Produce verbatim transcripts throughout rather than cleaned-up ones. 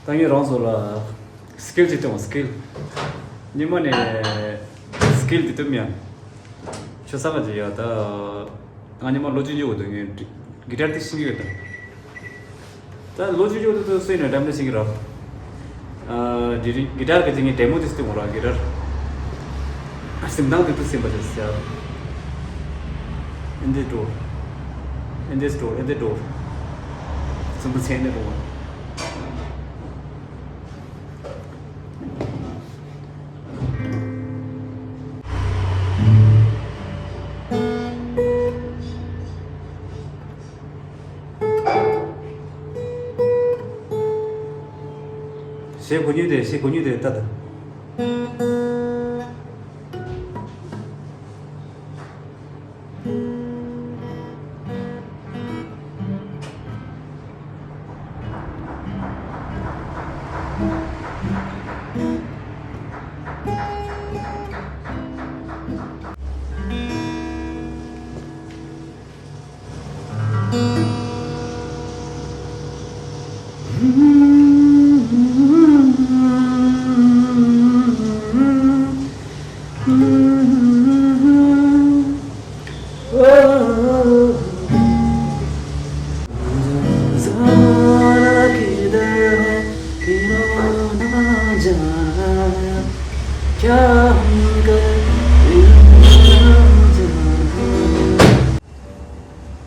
ད་ངས་རང་ཚོ་ལ་སི་ཀིལ་ཅིག་སྟོན་བ། སི་ཀིལ། ཉི་མ་ནས་སི་ཀིལ་འདི་སྟོན་ཡ། ཁྱོད་ས་ག་ཅིག་ཡ་ད། ང་ཉི་མ་ལོ་གཅིག་ཡོད་འདུག་ངས་གི་ཊར་དེ་ཤེས་ཀྱི་ཡོད་དམ། ད་ལོ་གཅིག་ཡོད་འདུག་སུ་ཡིན་ན་འགྲམ་ལ་ཤེས་ཀྱི་རེད། ཨ། དེ་རིང་གི་ཊར་གི་ཅིག་ངས་ཌེ་མོ་དེ་སྟོན་དགོས་ར། གི་ཊར། ཨ། སེམས་ཐག་དེ་དུ་སེམས་པ་ཅིག་ཟེར། ཨེ་འདྲ་འགྲོ། ཨེ་འདྲ་འགྲོ། ཨེ་འདྲ་འགྲོ། སུམ་པ་ཚན་ནས་འགྲོ་བ། ཞེས་གོ་ཉིད་དེ། ཞེས་གོ་ཉིད་དེ་ལྟ་དང་།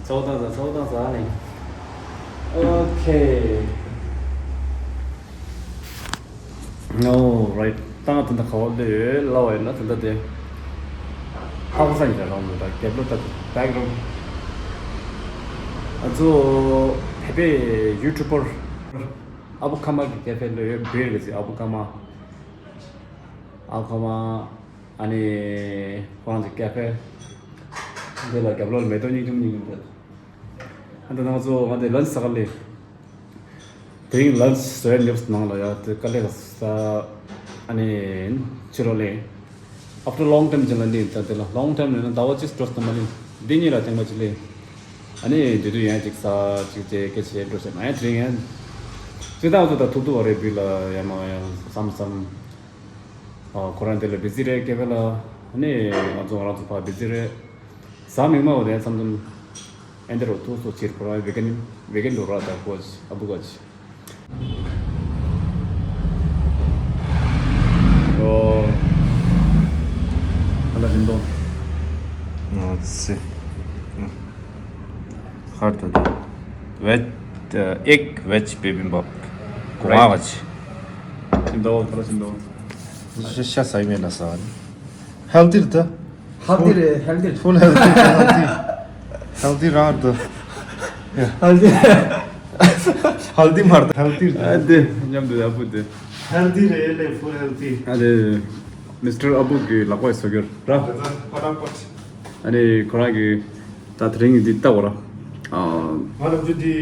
ཚོགས་དང་ཚ། ཚོགས་དང་ཚ་ནི། ཨོ་ཁེ། ཨོ་རའིཊ། ད་ང་ད་ལྟ་ག་པར་སླེབས་ཡོད་ལབ་པ་ཡིན་ན། ད་ལྟ་དེ་ཧ་གོ་ས་ཡིན་ད། རང་ཚོ་ད་རྒྱབ་ལོགས་ད་བེག་གི་རུམ། ང་ཚོ་བོད་པའི་ཡུ་ཊུབ་པར་ཨ་བུ་ཀ་མ་གི་ཀེ་ཕེ་སླེབས་ཡོད། བིར་གི་ཟེར། ཨ་བུ་ཀ་མ། ཨ་བུ་ཀ་མ། ཨ་ནི་ཁོ་རང་ཚོ་ཀེ་ཕེ་འདི་ལ་རྒྱབ་ལོགས་ལ་མེ་ཏོག་སྙིང་རྗེ་མོ་སྙིང་རྗེ་མོ་རེད། ཨ་ད་ང་ཚོ་ང་དེ་ལན་ཆི་ཟ་ག་སླེབས། དེ་རིང་ལན་ཆི་བཟོ་ཡ་སླེབས་སོང་ནང་ལ་ཡ། དེ་དཀའ་ལས་ཁག་ས། ཨ་ནི་ཕྱི་རོལ་ལས། After long time ཅིག་ལ་སླེབས། ད་དེ་ལ་ལོང་ཊའིམ་ལབ་ན་ཟླ་བ་གཅིག་འགྲོ་ཙམ་མ་སླེབས། འདི་གཉིས་ལ་ཐེངས་མ་གཅིག་སླེབས། ཨ་ནི་དེ་དུས་ཡང་ཅིག་ཟ་ཅིག་བྱས་སྐད་ཆ་འགྲོ་བྱས་མ་ཡ། དེ་རིང་ཡང་ཅིག་ད་ང་ཚོ་ད་ཐུག་ཐུག་བ་རེད། བིར་ལ་ཡ་མ་ཡ་བསམ་བསམ། ཨ། ཁོ་རང་དེ་ལ་བི་ཛི་རེད། ཀེ་ཕེ་ལ། ཨ་ནི་ང་ཚོ་ང་རང་ཚོ་ཕར་བི་ཛི་རེད། ཟ་མིག་དམར་བ་དེ་མཚམས་མཚམས་ཨེ་འདྲ་རོ་ཐུག་སོ་ཕྱིར། ཁོ་རང་བེ་གན་བེ་གན་འགྲོ་ར། ད་ཁོ་ཨ་བུ་ག་ཅི། ཨོ། ཨ་ལ་རིན་དོ། ཨ་ཙི། ཧར་དུ་དུ། veg, uh, egg veg bibimbap. གོང་བ་ཅི། ཤིན་ཏོ། ཐ་ལ་ཤིན་ཏོ། ཤ་ཤ་ཟ་ཡི་མེད་ན་ཟ་ནི། ཧེལ་ཐི་རེད་ད། ཧེལ་ཐི་རེད། ཧེལ་ཐི། ཧེལ་ཐི། ཧེལ་ཐི་རང་རེད་ད། ཧེལ་ཐི། ཧེལ་ཐི་མ་རེད་ད། ཧེལ་ཐི་རེད། ཨ་དེ་མཉམ་དུ་ཡག་པོ་དེ། ཧེལ་ཐི་རེད་ལེ། ཧེལ་ཐི། ཨ་དེ། མིས་ཊར་ཨ་བུ་གི་ལག་པ་བཟོ་རྒྱུ་ར། ཨ་ནི་ཁོ་རང་གི་ད་དེ་རིང་འདི་ལྟ་བ་ར། ཨ། ང་རང་ཚོ་འདི་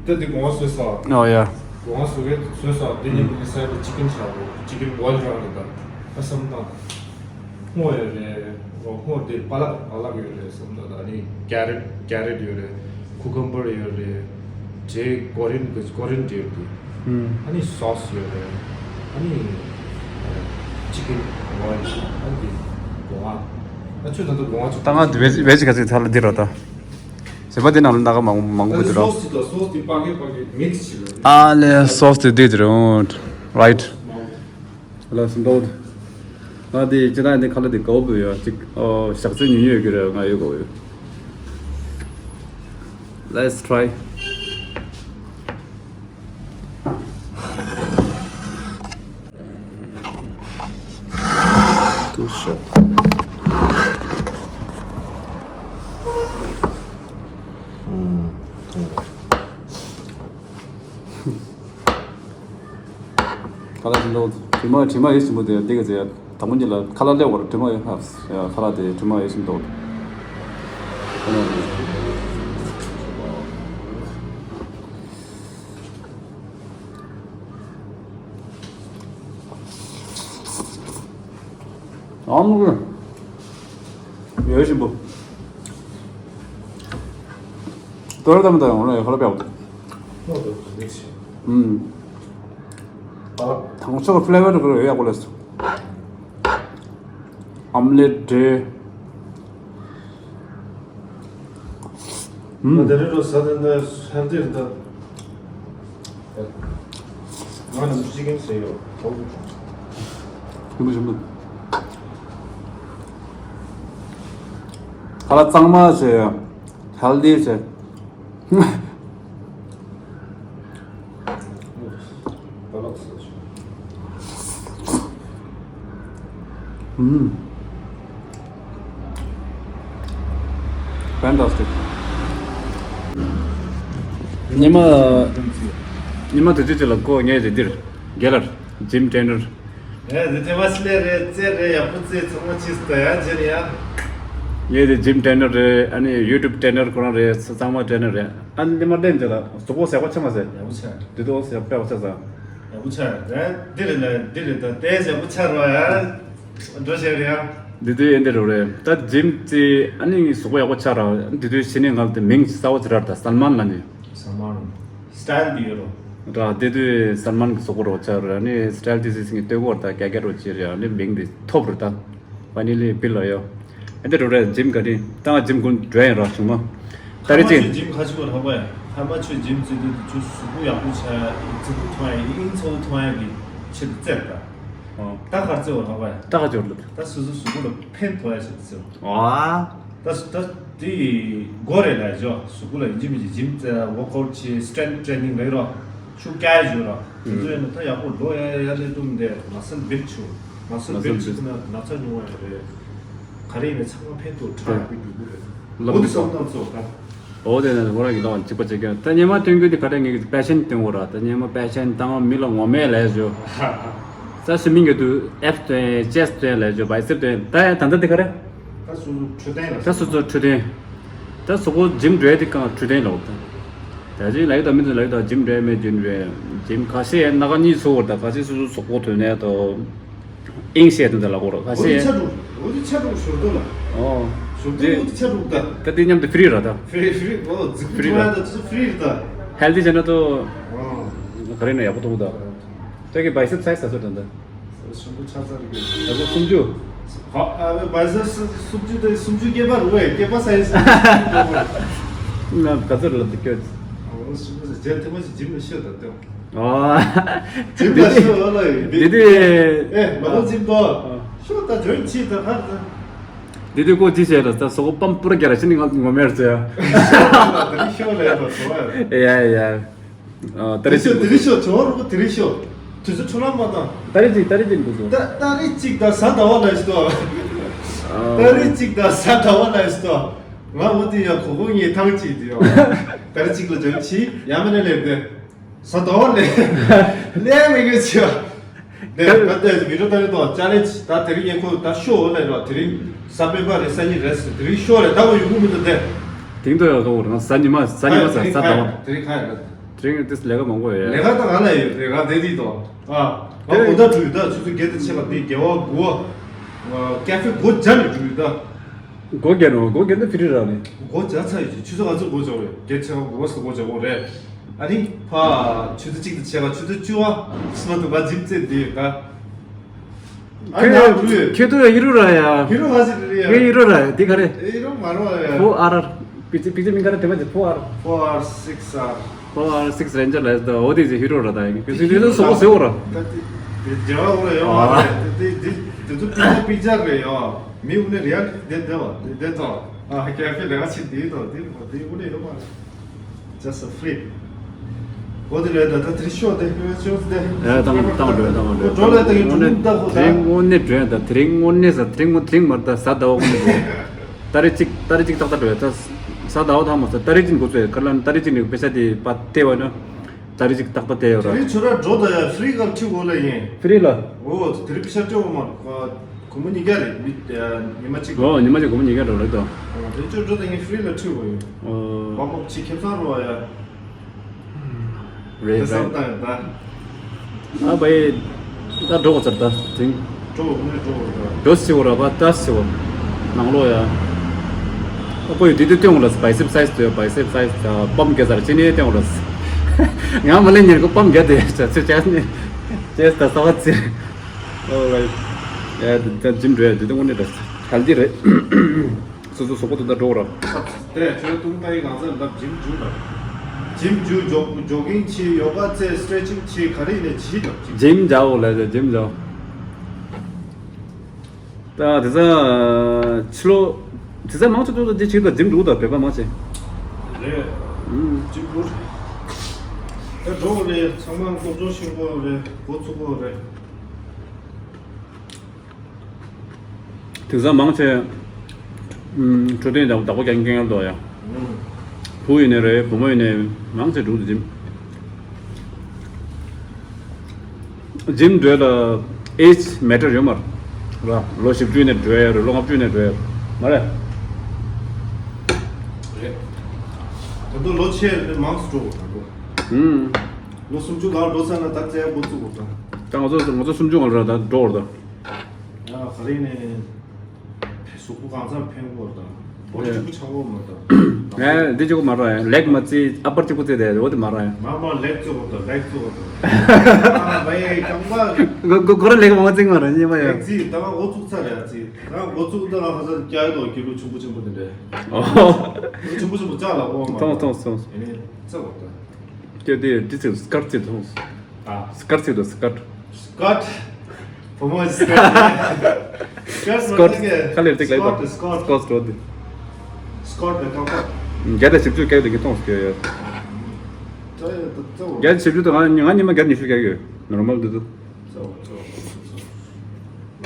ད་འདི་སྒོ་ང་བཟོས་ས། ཨོ་ཡ། སྒོ་ང་བཟོ་གི་བཟོས་ས། འདི་ནི་ཨུམ། ངའི་སའི་ཌི་ཅི་ཀན་ཆགས་འདུག་ཅི་ཀན་བོའིལ་རང་རེད་ད། ཨ་བསམ་སྟངས། སྔོ་ཡོད་རེད། སྔོ་འདི་པ་ལག་པ་ལག་ཡོད་རེད་བསམ་ད། ད་ནི་ཀེ་རེཊ་ཀེ་རེཊ་ཡོད་རེད། ཁུ་ཀམ་བར་ཡོད་རེད། དེ་གོ་རིན་གོ་རིན་འདྲེས་འདུག་ཨུམ། ཨ་ནི་སོ་སི་ཡོད་རེད། ཨ་ནི་ཅི་ཀན་བོའིལ། ཨ་ནི་སྒོ་ང་། ཨ་ཆུ་ད་དུ་སྒོ་ང་ཆུ། ད་ང་བེ་ཇི་བེ་ཇི་ག་ཚོད་ཐ་ལ་འདི་རོ་ད། ཟེར་བ་འདི་ནང་ལ་ད་ག་མང་མང་པོ་འདི་རོ། སོ་སི་དང་སོ་སི་དེ་པ་གེ་པ་གེ་མིག་སི་བྱེད་རོ། ཨ་ལེ་སོ་སི་དེ་འདི་འདི་རོ། རའིཊ། ལགས་སོ། འདུག་ང་དེ་ཅི་ད་འདི་ཁ་ལག་དེ་དགའ་པོ་ཡོད་ཅིག་ཨོ། ཞག་ཚོད་ཉུང་ཉུང་ཡོད་ཀྱི་རེད། ང་ཡོད་དགོས་ཡོད། Let's try. Too short. ཨུམ། ཁ་ལག་དེ་འདུག་དྲི་མ་དྲི་མ་ཡོད་བཞིན་པོ་དེ་འདི་ག་ཚེ་དང་པོ་ཉིད་ལ་ཁ་ལག་སླེབས་པར་དྲི་མ་ཡོད། ཧ། ཡ། ཁ་ལག་དེ་དྲི་མ་ཡོད་བཞིན་འདུག་ཨ་མ་ཡོད་བཞིན་པོ། དོ་ར་དམ་དང་ཡོང་ལ་ཡོད་ཁ་ལག་པའོ། ཨུམ། དང་ཤོག་ཕི་ལེ་བར་དུ་ཡོད་ཡག་པོ་ལས། ཨམ་ལེ་ཊི་རེད། ཨུམ། ང་དེ་རིང་རོ་ཟ་དེ་འདྲ་ཧེལ་ཐི་རེད་ད། ང་ནམ་ཅི་ཀན་ཟེར་ཡོད། ཞིམ་པོ་ཞིམ་པོ། ཁ་ལག་གཙང་མ་བྱས། ཧེལ་ཐི་བྱས། ཨུམ། Fantastic. ཉི་མ། ཉི་མ་དུས་ཚོད་ཅིག་ལ་ཁོ་ངའི་རེ་འདིར་རྒན་ལགས་ཇིམ་ཊེ་ནར། ཨེ་འདི་ཐེ་བ་སི་ལེ་རེད། རྩེ་རེད། ཡག་པོ་རྩེ། ཚང་མ་ཕྱིས་ད་ཡ་ཇེ་ནི་ཡ། ངའི་དེ་ཇིམ་ཊེ་ནར་རེད། ཨ་ནི་ཡུ་ཊུབ་ཊེ་ནར་ཁོ་རང་རེད། ཚང་མ་ཊེ་ནར་རེད། ཨ་ནི་ལི་མ་ལྡན་ཅིག་ལ་གཟུགས་པོ་ཟད་པ་ཆགས་མ་ཟད། ཡག་པོ་ཆགས། དེ་དུས་ཟད་པ་ཆགས་ས། ཡག་པོ་ཆགས། ད་འདི་རེད་ན་འདི་རེད། ད་དེ་ཡག་པོ་ཆགས་རོགས་ཡ། འགྲོ་བྱས་རེད་ཡ། འདི་དུས་ཨེ་འདི་རུ་རེད། ད་ཇིམ་རྩེ་ཨ་ནི་གཟུགས་པོ་ཡག་པོ་ཆགས་ར། འདི་དུས་ཕྱི་ནས་ང་ལ་དེ་མིང་གསར་པ་ཅིག་རག་ད་སལ་མཱན་ལ་ནི། སལ་མཱན། སི་ཊལ་འདི་ཡོད་རོ། ར་དེ་དུས་སལ་མཱན་གི་གཟུགས་པོ་རོ་ཆགས་ར། ཨ་ནི་སི་ཊལ་དེ་སི་སི་ངི་ལྟོས་གོ་ར། ད་ཀྱ་ཀྱ་རོ་ཅི་རེད། ཨ་ནི་མིང་དེ་ཐོབ་ར། ད་ཕ་ནི་ལི་བིལ་ལ་ཡོད། ཨེ་འདི་རུ་རེད། ཇིམ་ག་རེད། ད་ང་ཇིམ་ཀུན་འགྲོ་ཡིན་ར་བྱུང་མ། ད་རེ་ཅི། ཁ་མ་ཆོས་ཇིམ་ཁ་ཆུ་བ་ལྷག་པ་ཡ། ཁ་མ་ཆོས་ཇིམ་ཚོས་དུས་དུས་ཆུ་གཟུགས་པོ་ཡག་པོ་ཆགས་ཡ། ཨིན་ཚ་བོ་ཐོང་ཡ། ཨིན་ཚ་བོ་ཐོང་ཡ་གི་ཆེད་དུ་རྩེ་ར་ད། ཨོ། ད་ག་རེ་རྩེ་བ་ལྷག་པ་ཡ། ད་ག་ཅོར་ལ། ད་སོ་སོ་གཟུགས་པོ་ལ་ཕན་ཐོགས་ཡ་ཆེད་དུ་རྩེ་བ། ཨོ། ད་སུ་ད་དེ་མགོ་རེད་ལ་ཇོ། གཟུགས་པོ་ལ་ཡིན་གཅིག་མིན་གཅིག་ཇིམ་རྩེ། ཝོག་ཨའུཊ་བྱེད། སི་ཊེན་ཊི་ཊེ་རེ་ནིང་ལས་རོ། ཤུགས་རྒྱག་ཡ་ཇོ་རོ། དེ་ཚོ་ཡིན་ན་ད་ཡག་པོ་འགྲོ་ཡ་ཡ་ལས་དུམ་དེ་མ་སལ་བིལ་ཆུ། མ་སལ་བིལ་ཆུ་ན་ན་ཚ་ཉུང་བ་ཡ་རེད། ག་རེ་ཡིན་ན་ཚང་མ་ཕན་ཐོགས་དྲག་ཡག་པོ་འགྱུར་གི་རེད། ལགས་འོ་དེ་སོ། བསམ་སྟངས་ཚོ་ད། འོ་དེ་ནས་ཁོ་རང་གི་ལག་གཅིག་པ་བྱེད་མཁན་ད་སྙེ་མ་སྟོན་རྒྱུ་དེ་ག་རེ་ངེད་ཀྱི་པེ་ཤན་སྟོན་དགོས་ར། ད་སྙེ་མ་པེ་ཤན་བཏང་བ་མི་ལ་ངོ་མས་ལས་ཞོ། ས་སུ་མིང་གི་དུ་ཨེབ་སྟོན། ཅེ་སི་སྟོན་ལས་ཞོ། བའི་སེབ་སྟོན། ད་ཡ་ད་ལྟ་དེ་ག་རེ། ད་སོ་སོ་འཕྲོད་བསྟེན་ལ། ད་སོ་སོ་འཕྲོད་བསྟེན། ད་སོ་ཁོ་ཇིམ་འགྲོ་ཡ་དེ་གང་འཕྲོད་བསྟེན་ལ་འོ་ད། ད་ཅི་ལ་ཡོད་ད་མི་ཚོ་ལ་ཡོད་ད་ཇིམ་འགྲོ་ཡ་མེད་རྒྱུན་རེད། ཇིམ་ཁ་ཤས་ཡ་སྣ་ཁ་གཉིས་ཚུགས་འོ་ད། ཁ་ཤས་སོ་སོ་སོ་ཁོ་ཐོན་ནས་ད། ཨིང་ཤེས་དུ་འདི་ལ་གོ་རོ་ཁ་འོ་དེ་ཤེས། ཆ་དྲུག་འོ་དེ་ཆ་དྲུག་ཞོར་དུ་ལ། ཨོ། ཞོར་དུ་འོ་དེ་ཆ་དྲུག་ད། ད་དེ་མཉམ་དུ་ཧྥི་རི་ར་ད། ཧྥི་རི་ཧྥི་རི་འོ་ཛི་ཧྥི་རི་ད། ད་ཚོ་ཧྥི་རི་ད། ཧེལ་ཐི་བྱས་ན་ཏོ། ཨོ། ག་རེ་ན་ཡག་པོ་ཐོག་ད། ཁྱོད་ཀྱི་བའི་སེབ་སའི་ཛ་ད་ཚོ་ད་ད། ཞོར་དུ་ཆ་ཚར་གི། ད་ཚོ་སུམ་ཅུ། ཧ་ཨ་བའི་བའི་སེབ་སུམ་ཅུ་དེ་སུམ་ཅུ་སྐེད་པ་རུ་བའི་སྐེད་པ་སའི་ཛ། ང་ག་ཚོད་ལ་འདི་ཁྱོད། ཨོ་སུམ་ཅུ་ཟེར་རྗེས་ཐེངས་མ་ཞིག་ཇིམ་ལ་ཤོད་ད་ཏོ། ཨོ། ཇིམ་ལ་ཤོད་ཨོ་ལ་ཡོད་འདི་དེ། ཨེ་མ་ལོ་ཇིམ་ཏོ། ཤོད་ད་ཇོན་ཆི་ད་ཧར་ད། འདི་དེ་ཀོ་ཅི་བྱས་ལ་ད་སོ་ཁོ་པམ་པུ་ར་རྒྱ་ར་ཤི་ནི་ང་ངོ་མེར་ཙེ། ད་རི་ཤོད་ལ་ཡ་ད་སོ་བ། ཡ་ཡ། ཨོ་ད་རི་ཤོད་ད་རི་ཤོད་ཇོ་རུ་ད་རི་ཤོད། དུས་ཚོད་འཕྲོ་བརླག་མ་བཏང་། ད་རི་གཅིག་ད་རི་གཅིག་འདུག་སོ། ད་ད་རི་གཅིག་ད་ཟ་ཟླ་བ་ལ་ཤི་ཏོ། ད་རི་གཅིག་ད་ཟ་ཟླ་བ་ལ་ཤི་ཏོ། ང་འོ་དེ་ཡ་གོ་གོ་ངའི་ཐང་གཅིག་དེ་ཡ། ད་རི་གཅིག་ལ་ཇོན་ཆི་ཡ་མེ་ནེ་ལེབ་དེ། ས་དོ་ལེ། ལེ་མི་གི་ཆི་ཡ། དེ་ད་དེ་བི་ཌིའོ་ད་རི་དོ་ཅ་ལེན་ཇི་ད་དེ་རིང་ངས་ཁོ་ད་ཤོ་འོ་ལེ་རོ། དེ་རིང་ས་པེ་པ་རེ་ས་ཉི་རེ་སི་དེ་རིང་ཤོ་རེ་ད་གོ་ཡུ་གུ་མི་ད་དེ། དེང་དོ་ཡ་གོ་རང་ས་ཉི་མ་ས་ཉི་མ་ས་ས་དོ། དེ་རིང་ཁ་ཡ་ད། དེ་རིང་དེ་ལས་ཀ་མང་པོ་ཡོད། ལས་ཀ་ད་ག་ལ་ཡོད་ལས་ཀ་དེ་དེ་དོ། ཨ། ང་གོ་ད་འགྲུལ་ད་ཆུ་ཚོད་བརྒྱད་དང་ཕྱེད་ཀ་དེ་རྒྱལ་བ་དགུ་བ། ཀ་ཧྥེ་སྒོ་བརྒྱབ་ནས་འགྲུལ་ད། སྒོ་རྒྱག་རོགས། སྒོ་རྒྱག་ན་ཕི་རི་རག་ནི། སྒོ་རྒྱག་ཚར་ཡོད་ཀྱི་ཆུ་ཚོད་ག་ཚོད་སྒོ་རྒྱག་རེད། བརྒྱད་ཆ་སྒོ་སུ་སྒོ་རྒྱག་གོ་རེད། ཨ་ནི་ཕ་ཆུ་ཚོད་གཅིག་དང་ཕྱེད་ཀ་ཆུ་ཚོད་བཅུ་བ་སུ་མ་ཐུག་པ་ཇིམ་རྩེ་འདི་ཡོད་ད། ཨ་ནི་ཨ་རུ་ཡོད། ཁྱོད་ཐུག་ཡ་ཧི་རུ་ར་ཡ། ཧི་རུ་ཧ་ཅི་རི་ཡ། ངའི་ཧི་རུ་ར་ཡ་འདི་ག་རེ། ཧི་རུ་མ་རུ་ཡ། ཕོ་ཨར་ཨར། པི་ཅི་པི་ཅི་མིང་ག་རེ་དེ་མ་ཅི་ཕོ་ཨར། ཕོ་ཨར་སིག་ཨར། ཕོ་ཨར་སིག་རེན་ཇར་ལ་ཡ་ད་འོ་དེ་ཅི་ཧི་རུ་ར་ད་ཡ། ཁྱོད་ཚོ་དེ་ཚོ་སོག་པོ་ཟེར་བོ་ར། ད་དེ་དེ་རྒྱ་བ་འོ་ཡ་ཡོད་མ་རེད། དེ་དེ་དེ་དེ་ཚོ་པི་ཅར་པི་ཅར་རེད་ཡ། མི་དབུ་ནས་རེ་ཡ་དེ་དེ་བ་དེ་དེ་ཚོ། ཨ་ཀ་ཧྥེ་ལས་ཀ་བྱེད་དེ་དང་དེ་དེ་དབུ་ནས་ཡོད་མ་རེད། Just a free. འོ་དེ་རེད་ད། ད་དེ་ཤོ་དེ་ཤོ་དེ། ཨ་བཏང་བཏང་འགྲོ་བཏང་འགྲོ། འགྲོ་ལ་ད་ཡིན་དྲུང་ད་ཧོ་ད། དེ་རིང་དངོས་གནས་འགྲོ་ཡ་ད། དེ་རིང་དངོས་གནས་ཟ། དེ་རིང་དངོས་དེ་རིང་མ་ད་ཟ་ཟླ་བ་དངོས་གནས་འགྲོ་ཡ། ཏ་རིག་གཅིག་ཏ་རིག་གཅིག་ཏག་ཏག་འགྲོ་ཡ་ད། ཟ་ཟླ་བ་ཐང་མ་ཟ། ཏ་རིག་གཅིག་འགོ་ཚུགས་ཡ་ཁར་ལ་ནི་ཏ་རིག་གཅིག་ནས་པེ་ས་དེ་པ་སྟེ་བ་ན། ཏ་རིག་གཅིག་ཏག་ཏག་སྟེ་ཡོད་ར། དེ་རིང་ཁྱོད་ར་འགྲོ་ད་ཡ་ཧྥི་རི་གར་ཁྲིད་འོ་ལ་ཡིན། ཧྥི་རི་ལ། འོ་དེ་རིང་པེ་ས་སྤྲད་འོ་མ། སྒོར་མོ་ཉིས་བརྒྱ་རེད། མི་ཉི་མ་གཅིག་འོ་ཉི་མ་གཅིག་སྒོར་མོ་ཉིས་བརྒྱ་འགྲོ་རེད་དོ། དེ་ཁྱོད་འགྲོ་ད་ཡིན་ཧྥི་རི་ལ་ཁྲིད་འོ་ཡིན། འོ། བ་མོ་གཅིག་ཁེམ་ཚང་རོ་ཡ། རེད་རེད། བསམ་བཏང་ཡོད་ད། ཨ་བའི། ད་འགྲོ་གོ་ཚར་ད་དེང་། འགྲོ་གོ་ནས་འགྲོ་གོ་ད། འགྲོ་སི་བོ་ར་བ་ད་སི་བོ། ནང་ལོགས་ཡ། ཨ་ཁོ་ཡི་དེ་དུས་སྟོན་འོང་ལ་སི་བའི་སེབ་སའི་ཛི་དུ་ཡ་བའི་སེབ་སའི་ཛི་ད་པམ་རྒྱ་ཚར་ཅི་ནས་སྟོན་འོང་ལ་སི། ང་མ་ལེ་ཉེར་ཁོ་པམ་རྒྱ་དེ་ཡ་ཆ་ཚེ་ཆ་ནས། ཅེས་ད་ས་བ་ཚེ། ཨོ་རའིཊ། ཡ་ད་ཇིམ་འགྲོ་ཡ་དེ་ད་དངོས་གནས་ད་ཧེལ་དི་རེད། སོ་སོ་གཟུགས་པོ་དེ་ད་འགྲོ་ར། དེ་ཁྱོད་ཏུང་ཏའི་གང་ཚར་ལབ་ཇིམ་འཇུ་ལབ། ཇིམ་འཇུ་ཇོག་ཇོག་གིང་བྱེད། ཡོ་ག་རྩེ། སི་ཊེ་ཆིང་བྱེད། ག་རེ་ཡིན་ནས་བྱེད་ལབ་ཇིམ། ཇིམ་འཇའོ་ལབ་ཟེར་ཇིམ་འཇའོ། ད་དེ་ཚ་ཕྱི་ལོ་དེ་ཚ་མང་ཆེ་ཏོག་ཏོག་དེ་ཆེ་ད་ཇིམ་འགྲོ་ད་བོད་པ་མང་ཆེ། རེད། ཨུམ། ཇིམ་འགྲོ་རེད། ད་འགྲོ་རེད། ཚང་མ་སློབ་སྦྱོང་ཤེས་དགོས་རེད། འགོ་ཚུགས་དགོས་རེད། དེང་སང་མང་ཆེ། ཨུམ། འཕྲོད་བསྟེན་དང་བདག་པོ་རྒྱག་མཁན་འདུག་ཡ། ཨུམ། བུ་ཡིན་ནའི་རེད། བུ་མོ་ཡིན་ནའི་མང་ཆེ་འགྲོ་འདུག་ཇིམ། ཇིམ་འགྲོ་ལ་ཨེཇ་མེ་ཊར་ཡོད་མ་རེད། ལོ་བཞི་བཅུ་ནས་འགྲོ་ཡ་རེད། ལོ་ལྔ་བཅུ་ནས་འགྲོ་ཡ་རེད་མ་རེད། རེད། ད་དུང་ལོ་ཆེ་རེད། མང་སུ་འགྲོ་དགོས་ད་དུང་། ཨུམ། ལོ་སུམ་ཅུ་ལ་འགྲོ་ཚར་ན་ད་རྩེ་འགོ་བཙུགས་དགོས་ད། ད་ང་ཚོ་ང་ཚོ་སུམ་ཅུ་ང་ལ་ད་འགྲོ་བར་ད། ཡ་ག་རེ་ནས། གཟུགས་པོ་གང་ཚང་ཕན་གོ་དང་། འོ་ཅིག་པུ་ཆག་གོ་མ་དང་། ཨེ་འདི་ཅིག་གོ་མ་ར་ཡ། ལེག་མ་ཙི་ཨ་པར་ཅིག་པུ་ཙི་དེ་འོ་དེ་མ་ར་ཡ། མ་མ་ལེག་ཙོ་གོ་དང་ལེག་ཙོ་གོ་དང་། ཨ་བའི་ཀམ་པ། གོ་གོ་ར་ལེག་མ་ཙི་མ་ར་ཉེ་མ་ཡ། ལེག་ཙི་ད་ང་འགོ་བཙུགས་ཚར་ཡ་ཙི། ད་ང་འགོ་བཙུགས་ད་ང་ཧ་ས་སྐྱ་ཡ་དོ་ཀི་ལོ་ཆུང་པོ་ཆུང་པོ་དེ་འདྲ། ཨོ། ཆུང་པོ་ཆུང་པོ་ལྕགས་ལ་འོ་མ། ཐོངས་ཐོངས་ཐོངས། ཡིན་ནི་ཙོ་གོ་དང་། ཀྱེ་དེ་ཏི་ཙི་སྐར་ཙི་ཐོངས། ཨ། སྐར་ཚིག་དང་སྐར། སྐར། བུ་མོ་སྐར། སྐར་སྐོར། མ་ཁ་ལེར་ཏིག་ལེགས་པ། སྐོར་སྐོར་སྐོར་དེ། སྐོར་དེ་ཁ་ཁ། བརྒྱ་དང་བཞི་བཅུ་སྐད་དེ་གི་མཐོང་སྐད་ཡོད། ད་ཡོད་ད་ཚོ། བརྒྱ་དང་བཞི་བཅུ་དང་ང་ང་ཉི་མ་བརྒྱ་དང་ཉི་ཤུ་སྐད་ཡོད། ནོར་མལ་དུ་དུ། ཚོ་ཚོ་ཚོ།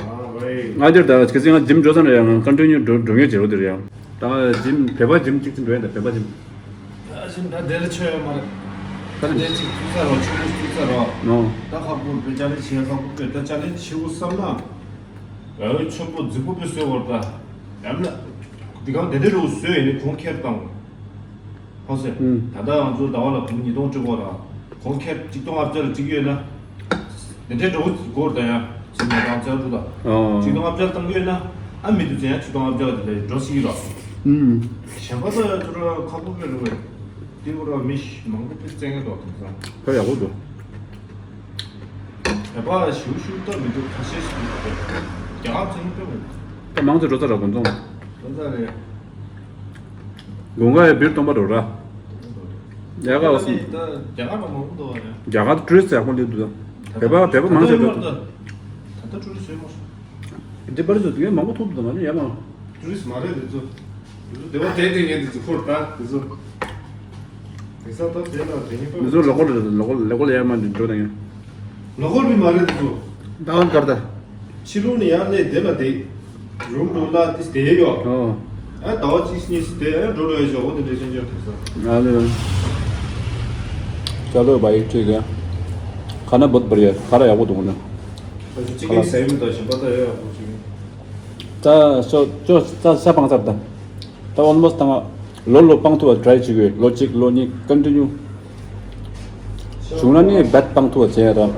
ང་རེད། ང་འདིར་ད་གལ་སྲིད་ང་ཇིམ་འགྲོ་ཙམ་རེད་ཡང་ང་ཀོན་ཊི་ནིའུ་འགྲོ་འགྲོ་ངེས་བྱེད་རོགས་དེར་ཡང་། ད་ང་ཇིམ་བོད་པ་ཇིམ་གཅིག་ཙམ་འགྲོ་ཡིན་ད་བོད་པ་ཇིམ། ཨ་ཞིམ་ད་དེ་ལ་ཆོས་ཡོད་མ་རེད། ད་དེ་གཅིག་བཙུགས་ཚར་རོགས་ཆུང་ངུ་བཙུགས་ཚར་རོགས། ནོ། ད་ཁ་ཁུ་པའི་ཅ་ལེན་བྱེད་ཁ་ཁུ་པའི་ད་ཅ་ལེན་བྱེད་དགོས་བསམ་ན། ཡ་ཆོན་པོ་རྫིག་པོ་པའི་བཟོས་བར་ད། ཡང་ན། འདི་གང་དེ་འདྲའི་རོགས་བཟོས་ཡིན་ནི་གོང་ཁྱེར་བཏང་། ཧོ་སེ། ཨུམ། ད་ལྟ་ང་ཚོ་ཟླ་བ་ལ་བུ་མོ་ཉིས་སྟོང་སྤྲོད་དགོས་ར། གོང་ཁྱེར་གཅིག་སྟོང་ལྔ་བརྒྱ་ལ་གཅིག་ཡོད་ན། དེ་འདྲའི་འགྲོ་གོ་ར་ད་ཡང་། ཚིག་ངོ་དང་རྩ་དྲུག་ལ། ཨོ། གཅིག་སྟོང་ལྔ་བརྒྱ་བཏང་གི་ཡོད་ན། ཨ་མི་འདུག་ཚེ་ཡང་གཅིག་སྟོང་ལྔ་བརྒྱ་ལ་དེ་འདྲའི་འགྲོ་སྲིད་ཀྱི་ར། ཨུམ། གཞན་པ་ཚོ་ཡང་ཚོ་ར་ཁ་ཁུ་པའི་རུ་བས། དེ་གོ་ར་མི་ཞིག་མང་པོ་དེ་བཙན་གྱི་འདུག་དེང་སང་། ཁོ་ཡག་པོ་འདུག་བོད་པ་ཞུ་ཞུ་ལྟ་མི་འདུག་ཁ་ཤས་ཤིག་འདུག་རྒྱ་གར་ཚོ་ཡིན་ཏེ་མི་འདུག་ད་མང་ཚོ་འགྲོ་ཚར་ར་དགོན་ཚོང་། འགྲོ་ཚར་རེད། དགུན་ཁ་ཡི་བིར་སྟོང་པ་འགྲོ་ར། རྒྱ་གར་བ་སོང་། ད་རྒྱ་གར་ལ་མང་པོ་འདུག་བ་རེད། རྒྱ་གར་ཊུ་རི་སི་ཊི་ཡག་པོ་སླེབས་འདུག་ད་བོད་པ་བོད་པ་མང་ཆེ་འགྲོ་འདུག་ད་ལྟ་ཊུ་རི་སི་ཊི་ཡོད་མ་སོང་། འདི་པར་ཚོ་དུས་མང་པོ་ཐུག་འདུག་ང་ནི་ཡ་མ། ཊུ་རི་སི་ཊི་མ་རེད་འདི་ཚོ། འདི་ཚོ་སྡེ་བ་དེ་དེ་ངས་འདི་ཚོ་འཁུར་ད་འདི་ཚོ། དེ་ས་ཐོབ་དེ་ལ་དེ་ངས་འདི་ཚོ་ལོ་ཀོལ་རེད། ལོ་ཀོལ་ལོ་ཀོལ་ཡ་མ་འདི་འགྲོ་དང་ཡ། ལོ་ཀོལ་བི་མ་རེད་འདི་ཚོ། ད་ཨང་དཀར་ད། ཕྱི་ལོགས་ནས་ཡར་སླེབས་དེ་ལ་དེ། རུམ་འགྲོ་ལ་དེ་དེ་ཡོད། ཨོ། ཨ་ཟླ་བ་གཅིག་གཉིས་དེ་ཨ་འགྲོ་འགྲོ་ཡ་ཞོག་འོ་དེ་འདྲ་ཤེས་འཇོག་དེ་ས། ཨ་ལེ། ཅ་ལོ་བ་ཡིག་ཁྲིད་ག་ཁ་ན་བུད་པར་ཡ་ཁ་ར་ཡག་པོ་འདུག་ན། ཨ་ཅིག་ཅིག་ཡིན་ཟེར་མི་འདུག་ཞིམ་པ་ད་ཡོད་ཡག་པོ་ཅིག་ཡིན། ད་ཤོ་ཤོ་ད་ཤ་སྤང་ཚར་ད། ད་ཨོལ་མོ་སི་ད་ང་ལོ་ལོ་སྤང་ཐུབ་པ་ཊི་རའི་བྱེད་དགོས། ལོ་གཅིག་ལོ་གཉིས་ཀོན་ཊི་ནིའུ། བྱུང་ན་ནི་བད་སྤང་ཐུབ་པ་བྱས་ཡ་ད།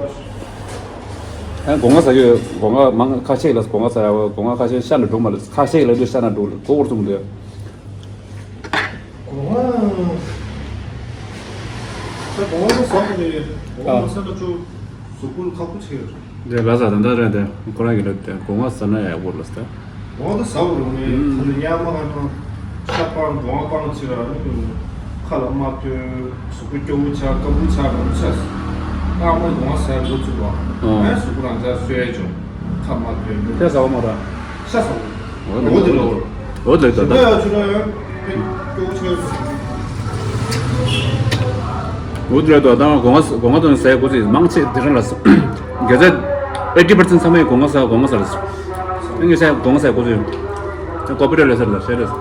ཨ་སྒོ་ང་ཟ་གི་སྒོ་ང་མང་ཁ་ཤས་ལ་སྒོ་ང་ཟ་ཡ་སྒོ་ང་ཁ་ཤས་ཤ་ན་འགྲོ་མ་ལ་ཁ་ཤས་ལ་དུ་ཤ་ན་འགྲོ་ལ་གོ་བོར་ཙུམ་དུ། སྒོ་ང་ད་སྒོ་ང་ཟ་གི་རེད། སྒོ་ང་ཟ་ན་ཅོ་གཟུགས་པོ་ཁག་པོ་ཆེ་རེད། འདི་ལ་ཟ་ད་འདྲ་རེད་དེ་ཁོ་རང་གི་རེད་དེ་སྒོ་ང་ཟ་ན་ཡག་པོ་ལ་ཟ། འོ་ད་ཟ་བ་རུང་ནས་ད་ལྟ་ཉལ་མ་གང་དང་ཤ་སྤང་སྒོ་ང་སྤང་ཕྱིར་ར་ནི་ཁ་ལ་མ་ཐོན་གཟུགས་པོ་སྐྱོ་བོ་ཆགས་དཀར་པོ་ཆགས་རང་ཆགས། སྔ་མ་སྒོ་ང་ཟ་འགོ་ཚུགས་པ། ཨོ། ཨ་གཟུགས་པོ་རང་ཆགས་སོས་བྱུང་། ཁ་མ་ཐོན་ཤ་ཟ་བ་མ་ར། ཤ་ཟ་བ། འོ་དེ་ལོ། འོ་དེ་ལོ་ད་ད། ད་ཡ་ཆུ་ར་ཡ། སྐྱོ་བོ་ཆགས། འོ་དེ་ལོ་ད་ད་སྒོ་ང་སྒོ་ང་དང་ཟས་གོ་ཚིག་མང་ཆེ་དེ་རང་ལ་ས། གལ་ཏེ་ཨེ་ཊི་པར་སེན་ཊི་ཚང་མས་སྒོ་ང་ཟ་སྒོ་ང་ཟ་ལ་ས། ངས་ཟས་སྒོ་ང་ཟས་གོ་ཚིག་ཡོད། ཀོ་པི་ར་ལ་ས་ལ་ཤེས་རེད།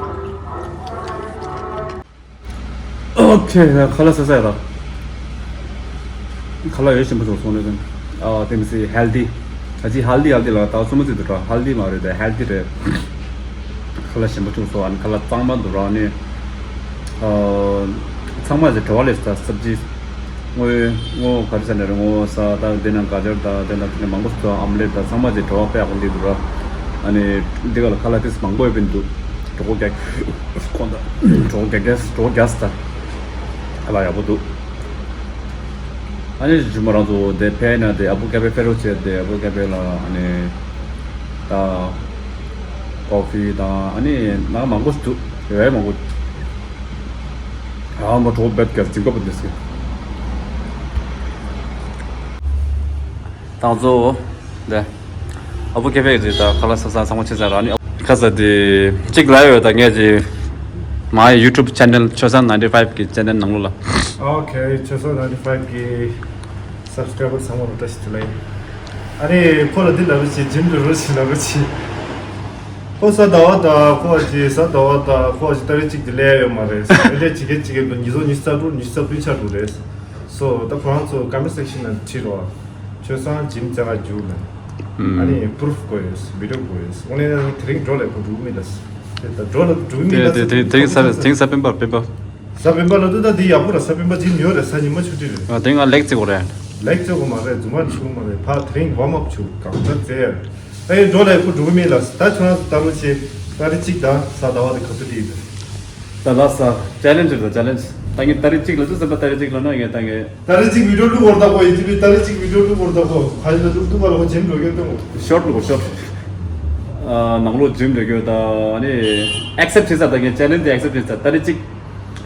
ཨོ་ཁེ། ཁ་ལག་ཟ་ས་ཡ་ད། ཁ་ལག་ཡོད་ཞིམ་པོ་བྱུང་སོང་ནས་ཀྱང་། ཨ་དེ་མི་སྲིད་ཧེལ་དི། ད་ཅི་ཧེལ་དི་ཧེལ་དི་ལ་ད་སོ་མ་ཚིག་ཏུ་གྲོགས་ཧེལ་དི་མ་རེད་དེ་ཧེལ་དི་རེད། ཁ་ལག་ཞིམ་པོ་བྱུང་སོང་ཨ་ནི་ཁ་ལག་གཙང་མ་འདུག་ར་ནི། ཨ་ཚང་མ་ཅིག་བྲོ་བ་ལས་ད་སབ་ཇི། སྔོ་སྔོ་ག་རེ་ཟ་ནས་རེད་སྔོ་ཟ་ད་དེ་ནང་ག་ཅར་ད་དེ་ནང་དེ་ནས་མང་པོ་ཟ་ཨམ་ལེ་ད་ཚང་མ་ཅིག་བྲོ་བ་དཔེ་ཡག་པོ་འདི་འདུག་ར། ཨ་ནི་འདི་ག་ལ་ཁ་ལག་དེ་མང་པོ་ཡོད་པ་འདུག་གྲོགས་རྒྱག་ཁོང་ད་གྲོགས་རྒྱག་རྒྱག་གྲོགས་རྒྱག་ད་ཁ་ལག་ཡག་པོ་འདུག་ཨ་ནི་ཇུ་མོ་རང་ཚོ་དེ་ཕེ་ན་དེ་ཨ་བུ་ཀ་ཕེ་ཕེ་རོ་ཆེ་དེ་ཨ་བུ་ཀ་ཕེ་ལ་ཨ་ནི་ད་ཀོ་ཕི་དང་ཨ་ནི་ནང་མང་པོ་ཞིག་འདུག་ཡོད་མང་པོ། ཨ་མ་གྲོགས་བེད་ཀར་འཛིན་པ་པོ་འདི་སི། དང་ཚོ་དེ་ཨ་བུ་ཀ་ཕེ་གི་ད་ཁ་ལག་ས་ས་ཚང་མ་ཆེ་ས་ར་ནི་ཁ་ས་དེ་གཅིག་ལ་ཡོད། ད་ངས་ཀྱི་མ་ཡི་YouTube channel ཆོས་བཟང་ninety five གི་channel ནང་ལོགས་ལ། ཨོ་ཁེ། ཆོས་བཟང་ninety five གི་subscriber ཚང་མ་ལ་བཀྲ་ཤིས་བདེ་ལེགས། ཨ་ནི་ཁོ་ལ་འདི་ལབ་རོགས་བྱེད། ཇིམ་འགྲོ་རོགས་བྱེད་ལབ་རོགས་བྱེད། ཁོ་གཟའ་ཟླ་བ་དང་ཁོ་གཅིག་གཟའ་ཟླ་བ་དང་ཁོ་གཅིག་ཏ་རིག་གཅིག་དེ་ལས་ཡོད་མ་རེད། ཨེ་འདྲས་བྱེད་མཁན་གཅིག་གི་ཉིས་སྟོང་ཉི་ཤུ་རྩ་དྲུག་ཉི་ཤུ་རྩ་བདུན་ཆགས་འགྲོ་རེད། སོ་ད་ཁོ་རང་ཚོ་comment section ནང་ཁྲིད་རོགས། ཆོས་བཟང་ཇིམ་བཙལ་ག་རྒྱུགས་ལ། ཨ་ནི་proof དགོས་ཡོད། video དགོས་ཡོད། དངོས་གནས་དེ་རིང་འགྲོ་ལས་ཁོ་འགྲོ་གི་མེད་ལ། དེ་ད་འགྲོ་ལ་འགྲོ་གི་མེད་ལ། དེ་དེ་དེ་རིང་གཟའ་དེ་རིང་གཟའ་སྤེན་པ་སྤེན་པ། གཟའ་སྤེན་པ་ལ་ཏུ་ད་འདི་ཡག་པོ་ར། གཟའ་སྤེན་པ་ཇིམ་ཡོད་རེད། གཟའ་ཉི་མ་ཆུ་ཚོད་རེད། ཨ་དེ་ང་ལེགས་བརྩི་དགོས་རེད། ལེགས་བརྩི་དགོས་མ་རེད། རྫུན་མ་བྱུང་མ་རེད། ཕ་དེ་རིང་warm up བྱུང་གང་ལྟར་བཙལ་ཡ་རེད། ད་ཡིན་འགྲོ་ལས་ཁོ་འགྲོ་གི་མེད་ལ། ད་ཁྱོད་རང་ཚོ་ལྟ་རོགས་བྱེད། ཏ་རིག་གཅིག་དང་གཟའ་ཟླ་བ་དེ་ག་ཚོད་བྲིས་ཡོད་པས། ད་ལ་ས་challenge རེད། challenge ད་ངས་ཏ་རིག་གཅིག་ལ་ཚོད་ཟིན་པ་ཏ་རིག་གཅིག་ལ་ན་ངས་ད་ངས། ཏ་རིག་གཅིག་video བླུག་བར་ད་ཁོ་ཡིན་གཅིག་པའི་ཏ་རིག་གཅིག་video བླུག་བར་ད་ཁོ་ཕ་ཡི་ལ་བླུག་བླུག་བར་ཁོ་ཇིམ་འགྲོ་གི་འདུག short བླུག short ཨ་ནང་ལོགས་ཇིམ་འགྲོ་གི་ཡོད། ད་ཨ་ནི་accept བྱེད་ས། ད་ངས་challenge དེ་accept བྱེད་ས། ཏ་རིག་གཅིག་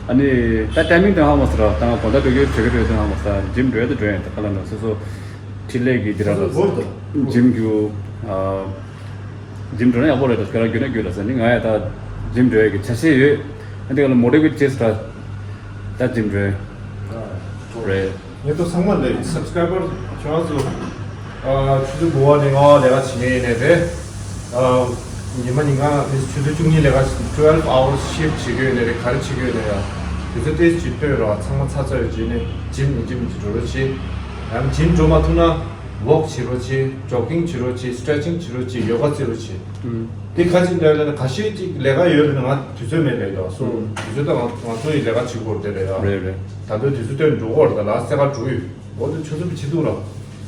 ཨ་ནི་ད་timing དེ་ཧ་མ་སོ་ར། ད་ང་གོ་ད་འགྲོ་གི་ཡོད། བྱེད་གི་འགྲོ་ཡོད་དེ་ཧ་མ་སོ། ཇིམ་འགྲོ་ཡོད་དེ་འགྲོ་ཡོད་དེ་ཁ་ལ་འགྲོ་སོ་སོ་འཕྲིན་ལས་ཀྱི་དེ་ར་ལ་ཇིམ་རྒྱུ་ཨ། ཇིམ་འགྲོ་ན་ཡག་པོ་རེད། ད་ཁྱོད་རང་རྒྱུ་ན་རྒྱུ་ལ་ཟེར་ནི་ང་ཡ་ད་ཇིམ་འགྲོ་ཡ་གི་བྱ་བྱེད་ཡོད། ཨ་འདི་ག་ལ་མོ་ཊི་ཝེ་ཊི་བྱེད་ས་ད་ཇིམ་འགྲོ་ཡ་རེད། ངེད་ཚོ་ཚང་མ་ལས་subscriber ཁྱོད་ཚོ་ཆུ་ཚོད་དགུ་པ་ནས་ལྔ་པ་ལས་ཀ་བྱེད་མཁན་ཡིན་ནའི་རེད། ཉི་མ་ཉིན་གང་ཆུ་ཚོད་བཅུ་གཉིས་ལས་ཀ་twelve hours shift བྱེད་ཀྱི་ཡོད་ནའི་རེད། ག་རེ་བྱེད་ཀྱི་ཡོད་ནའི་ཡ་དུས་ཚོད་ཏོག་ཙམ་ཅིག་ལྷོད་རོགས། ཚང་མ་ཚ་ཚ་ཡོད་བྱས་ནས་ཇིམ་ཡིན་གཅིག་མིན་གཅིག་འགྲོ་རོགས་བྱེད། ཡང་ཇིམ་འགྲོ་མ་ཐུབ་ན། walk བྱེད་རོགས་བྱེད། jogging བྱེད་རོགས་བྱེད། stretching བྱེད་རོགས་བྱེད། ཡོ་ག་རྩེ་རོགས་བྱེད། ཨུམ། དེ་ཁ་ཅིག་འདྲ་ལ་ཁ་ཤས་ཅིག་ལས་ཀ་ཡོད་རེད་ན་ང་དུས་ཚོད་མེད་ལས་ཀ་སོ། ཨུམ། དུས་ཚོད་ད་ང་ང་ཚོ་ཡི་ལས་ཀ་བྱེད་དགོས་རེད་དེ་ལས་ཀ་རེད་རེད། ད་དུང་དུས་ཚོད་སྟོན་འགྲོ་དགོས་རེད། ད་ལ་སེ་ག་འགྲོ་ཡོད། འོ་དུ་ཆུ་ཚོད་བྱེད་འདུག་ལ།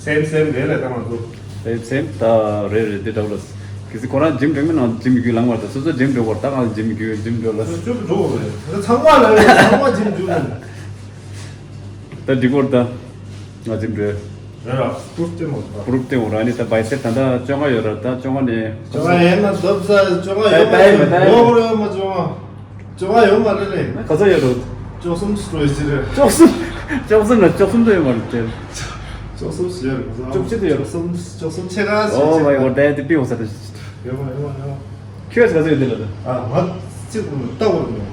སེམས་སེམས་རེད་ལས་ད་ང་ཚོ། སེམས་སེམས་ད་རེད་རེད་དེ་འདྲ་བ་ལ། གལ་སྲིད་ཁོ་རང་ཇིམ་འགྲོ་མིན་ན་ཇིམ་རྒྱུ་ལངས་བར་ད་སོ་སོ་ཇིམ་འགྲོ་དགོས་རེད། ད་ང་ཇིམ་རྒྱུ་ཇིམ་འགྲོ་ལ། ཆུ་ཚོད་འགྲོ་དགོས་རེད། ད་ཚང་མ་ལ་ཡོད། ཚང་མ་ཇིམ་འགྲོ་ལ། ད་འགྲིག་གོ་རེད་ད། ང་ཇིམ་འགྲོ། རེད་ར། པུར་སྟེ་མོ་ར། པུར་སྟེ་མོ་ར་ནི་ད་བའི་སེབ་ད་ད་བཅོ་ལྔ་ཡོད་ར། ད་བཅོ་ལྔ་ནས། བཅོ་ལྔ་ཡན་ན་ལབ་ས་བཅོ་ལྔ་ཡོད་མ་ད་ཡོད་མ་ད་ཡོད་མ་ཡོད་མ་བཅོ་ལྔ། བཅོ་ལྔ་ཡོད་མ་རེད་ལེ། ན་ག་ཚོད་ཡོད་རོ། བཅུ་གསུམ་སྤྲོ་ཡི་ཅི་རེད། བཅུ་གསུམ། བཅུ་གསུམ་ལ་བཅུ་གསུམ་དུ་ཡོད་མ་རེད་དེ། བཅུ་གསུམ་ཞིག་ཡོད་རེད་ག་ཚོད། བཅུ་གཅིག་དུ་ཡོད་རོ། བཅུ་གསུམ་བཅུ་གསུམ་ཕྱེད་ཀ་ཞིག་Oh my god ད་ཡ་དེ་པི་འོ་ས་དེ། ཡོད་མ་ཡོད་མ་ཡོད་མ། ཁྱོད་ས་ཚོད་དེ་ལ་ད། ཨ་ང་གཅིག་པུ་ལྟ་བར་ནོ།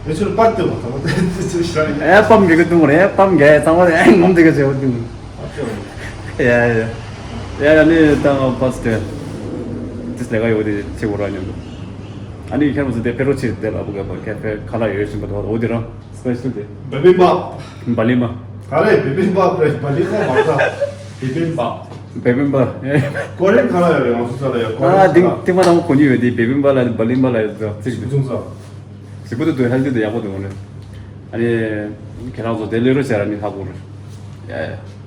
ངས་ཁྱོད་པར་ལྟེ་བ་ཐང་ལྟེ་ཚོད་ཤ་ཡ། ཨེ་པམ་གི་གི་ཏུང་རེ་པམ་གི་ཚང་མ་ཨེ་ངོམ་དེ་གི་ཚེ་བ་ཏུང་། ཨ་ཅོ། ཡ་ཡ་ཡ་ཡ་ནི་ད་ང་ཕ་སི་ཏེ་ཏིས་ལས་ཀ་ཡོད་དེ་ཚེ་བོ་ར་ཉོ་འདུག་ཨ་ནི་ཁྱེད་མོ་ཚོ་དེ་ཕེ་རོ་ཆེ་དེ་ལ་བུ་ག་པ་ཁེ་ཕེ་ཁ་ལག་ཡོད་བཞིན་པ་དོ་འོ་དེ་རང་སི་པེ་ཤལ་དེ། བེ་བི་བབ། བ་ལི་མ། ག་རེ་བེ་བི་བབ་རེད། བ་ལི་མ་མ་ད། བེ་བི་བབ། བེ་བི་བབ། ཀོ་རི་ཡན་ཁ་ལག་ཡོད་རེད། ང་ཚོ་ས་ལ་ཡོད་ཀོ་རི་ཡན་ཨ་ཁ་ལག་ཏིང་མ་དང་གོ་ཉི་ཡོད་དེ་བེ་བི་བབ་ལ་བ་ལི་མ་ལ་ཡོད་ཚིག་ཞིག་ཚུང་ས། ཞིག་པོ་དུ་དུ་ཧེལ་ཏི་དུ་ཡག་པོ་འདུག་ནི། ཨ་ནི་ཁྱེད་རང་ཚོ་དེ་ལས་རོ་བྱ་ར་ནི་ཧ་གོ་རེད། ཡ་ཡ།